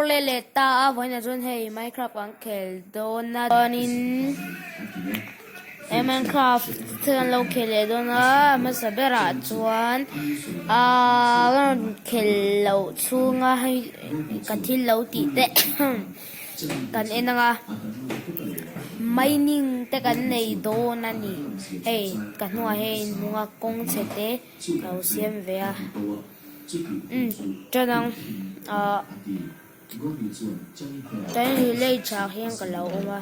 le leh ta a vawiinah chuan hei minecraft kan khel dawn a chuanin he minecraft thil an lo khel leh dawn a a hmasa berah chuan ahh ka rawn khel loh chhunga hei ka thil lo tih te kan en ang a mining te kan nei dawn a ni hei ka hnungah hian inhmung a kawng chhe te ka lo siam ve a umm tan ang ahh tan village ah hian ka lo awm a.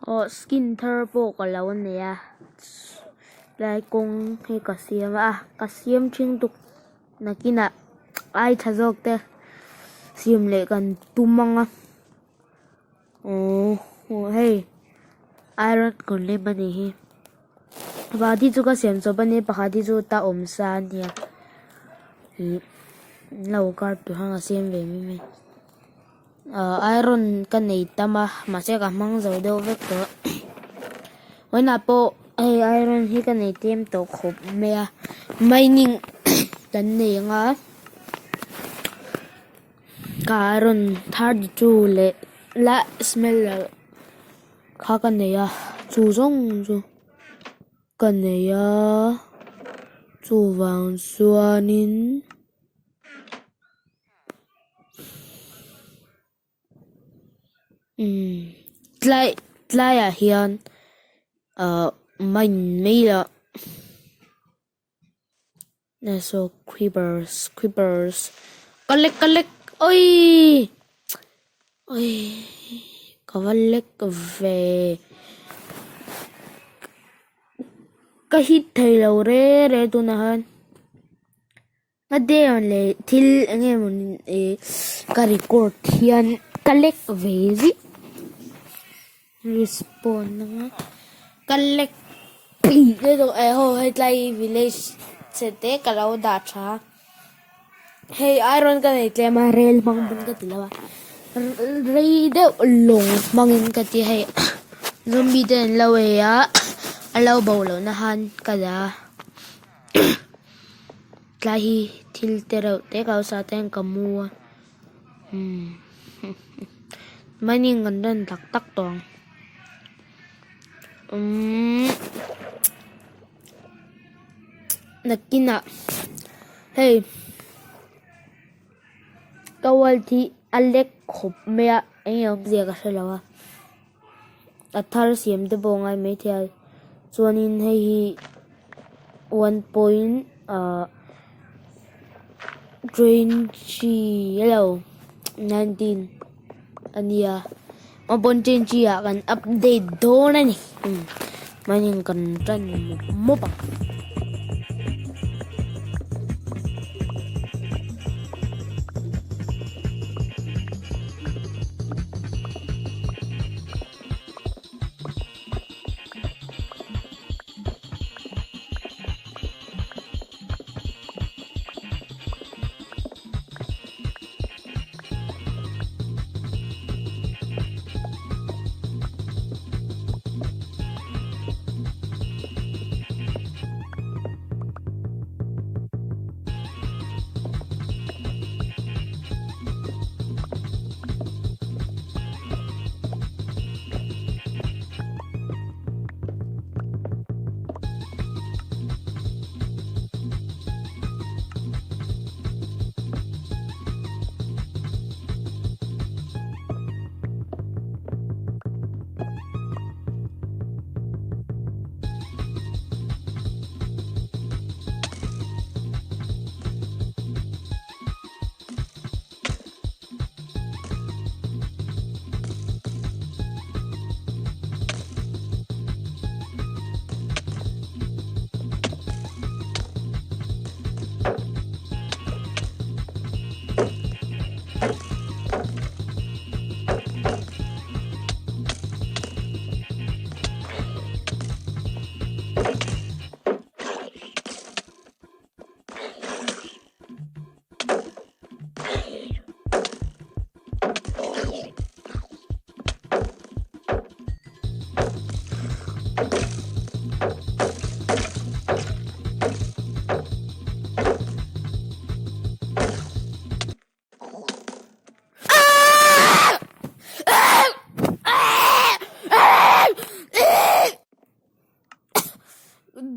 Aw skin thar pawh ka lo nei a tlai kawng hi ka siam a ka siam thin tuk nakinah ai tha zawk te siam leh kan tum ang a aww hei iron golem a nih hi pakhat hi chu ka siam chawp a nia pakhat hi chu ta awm sa a nia ih lo kar tur khan ka siam ve mai mai. Ahh iron ka nei tam a mahse ka hmang zo deuh vek tawh vawiinah pawh hei iron hi ka nei tlem tawh khawp mai a mining kan nei ang a ka iron 32 leh la smeller kha ka nei a chu zawng chu ka nei a chuvang chuanin. Umm tlai tlaiah hian ahh mine mai lah saw creepers creepers ka lek ka lek awii awii ka va lek ve ka hit thei lo re re tunah hian. A der leh thil eng nge maw ih ka record hian ka lek ve zih respawn anga ka lek aw hetlai village chhe te ka lo dah tha a hei iron ka nei tlem a rel hmang pawn ka ti lo a rei deuh lawng hmangin ka ti a hei zombie te an lo ei a an lo bo loh na han ka dah a. Tlai hi thil te reuh te ka lo sa te hian ka mu a umm mining kan run tak tak tawh ang umm nakinah hei ka world hi a lek khawp mai a eng nge awmzia ka hre lo a. A thar siam te pawh a ngai maithei a chuanin hei hi one point ah twenty elo 19 a nia one point twenty ah kan update dawn a ni mahni kan tan mawp mawp ang.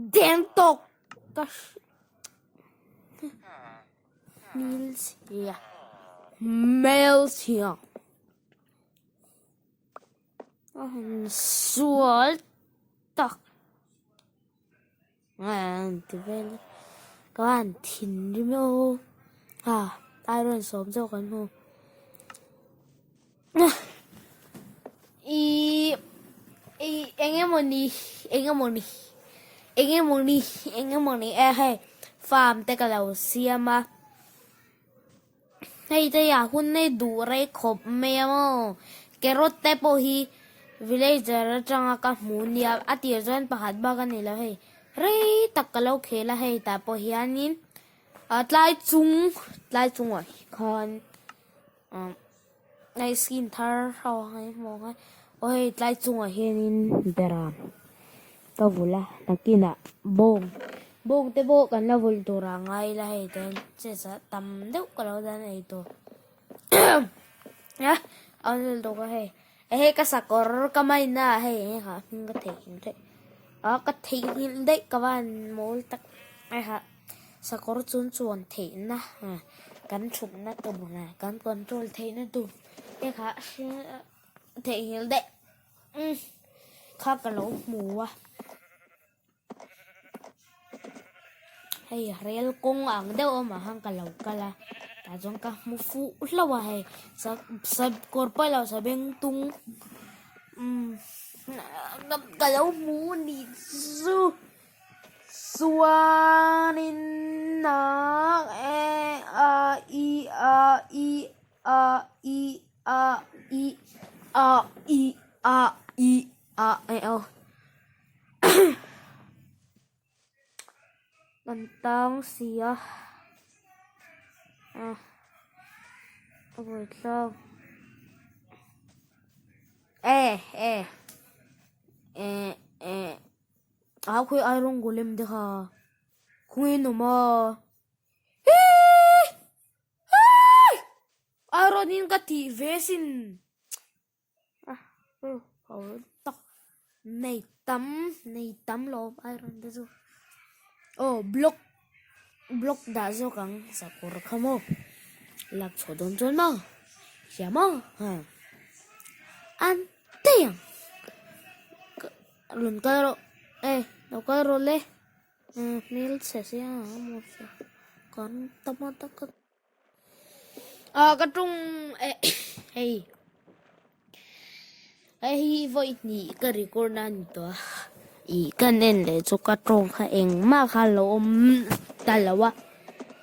Deng tawk ka hmelchhia hmelchhia a han sual tak ti vel a ka han thinrim aw a iron sawm zawk kan hmu Ihh ih eng emawni eng emawni eng emawni eng emawni e hei farm te ka lo siam a hei te hi a hun hi duh rei khawp mai a maw carrot te pawh hi villager atanga ka hmu nia a tir chuan pakhat bak a ni lo hei rei tak ka lo khel a hei tah pawh hianin ah tlai chung tlai chungah khan. Hei skin thar ho ang hi hmuh ang a aw hei tlai chungah hianin beram ka vulh a nakinah bawng bawng te pawh kan la vulh tur ah ngai ila hei ten chest ah tam deuh ka lo dan ei tur a a awm tawk a hei hei ka sakawr ka maina ah hei eng ah hming ka theihnghilh daih a ka theihnghilh daih ka van mawl tak a ha. Sakawr chun chuan theihna kan thutna tur kan control theihna tur te kha theihnghilh daih kha ka lo hmu a hei rel kawng ang deuh awmah khan ka lo kal a tah chuan ka hmu fuh hlauh a hei sakawr pawh lo sabengtung ka lo hmu a nih chu. Chuanin nang e a i a i a i a i a i a i a e aw kan tang si a a buaithlak e e e e. A khawi iron golem te kha khawnge an awm a hii hii iron in ka tih ve sin a ho tak nei tam nei tam lo iron te chu aw block block dah zawk ang sakawr kha maw lak chhuah dawn chuan maw hria maw ha an daih ang. Rawn kal rawh e lo kal rawh le hmel chhe sia maw kan tam a tak a ah ka tung eh hei hei hi vawi hnih ka record a ni tawh a ih ka en leh chu ka tawng kha engmah kha a lo awm ta lo a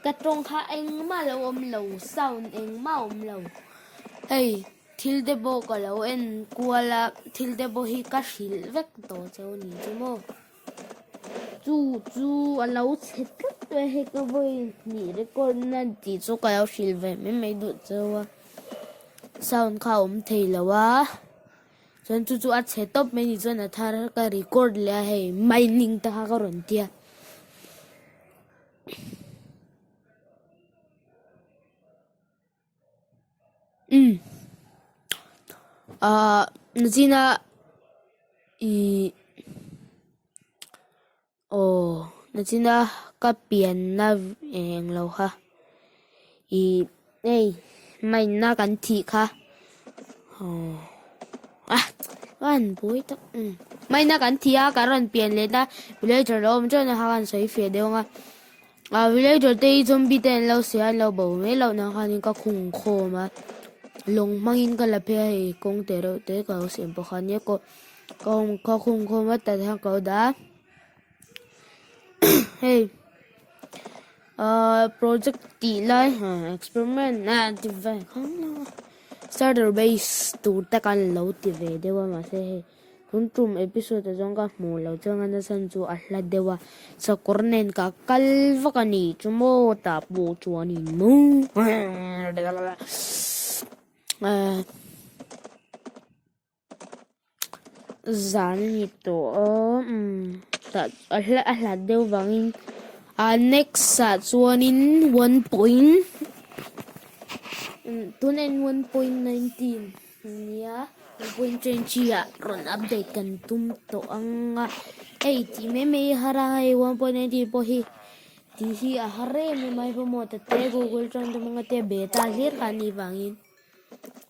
ka tawng kha engmah a lo awm lo sound engmah a awm lo hei. Thil te pawh ka lo en kual a, thil te pawh hi ka hrilh vek tawh cheu ni chu maw. Chu chu a lo chhe tlat mai hei ka vawi hnih record na tih chu ka lo hrilh ve mai mai duh cheu a, sound kha a awm thei lo a, chuan chu chu a chhe tawp mai ni chuan a thar ka record leh a hei mining te kha ka rawn tia. Umm ah nachina ih aw nachina ka pianna eng lo kha ih hei mine kan thih kha aw ah ka han buai tak umm mine kan thih a kan rawn pian let a villager lo awm teuh a khan sawi fiah deuh ang a. A villager te hi zombie te an lo sia an lo bo mai loh nan khanin ka khung khawm a lawng hmangin ka la phei a hei kawng te reuh te ka lo siam bawk a nia kaw ka khung khawm a tah hian ka lo dah a hei ahh project tih lai experiment a ti ve khang lang a starter base tur te kan lo ti ve deuh a mahse hei. Tun tum episode ah chuan ka hmuh loh chuan a nachhan chu a hla deuh a, sakawr nen ka kal vak a ni chu maw tah pawh chuanin maw zan a ni tawh a umm tah a hla a hlat deuh vangin ah next ah chuanin one point tunah hian one point 19 nia. 1.20 ah rawn update kan tum tawh ang a, hei tih mai mai a har a, hei 1.19 pawh hi tih hi a har em em a, hei pawh maw tate google atang te hmanga te beta hlir kha anih vangin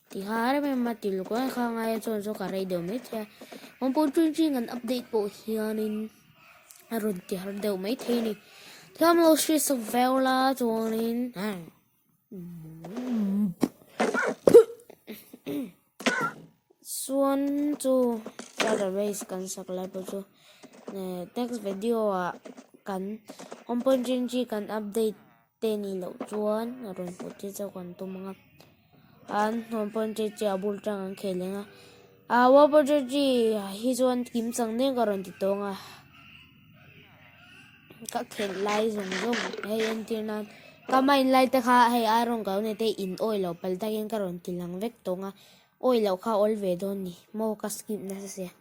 tih kha a har em em a, ti luk a kha ngaia chuan chu ka rei deuh mai thei a, 1.20 kan update pawh hianin a rawn ti har deuh mai thei a ni, thiam lo hriat sak veu la chuanin. Chuan chu starter base kan sak lai pawh chu next video ah kan one point three three kan update te nih loh chuan a rawn pawh tir chauh kan tum ang a an one point three three a bul tang an khel leng a ah one point three three hi chuan kim chang nen ka rawn ti tawng a. Ka khelh lai zawng zawng hei entir nan ka mind lai te kha hei iron ka lo nei te in awi loh palh takin ka rawn ti lang vek tawng a awi loh kha awl ve dawn ni maw ka skip nasa sia.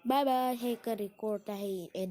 Bye bye hei ka record a hei.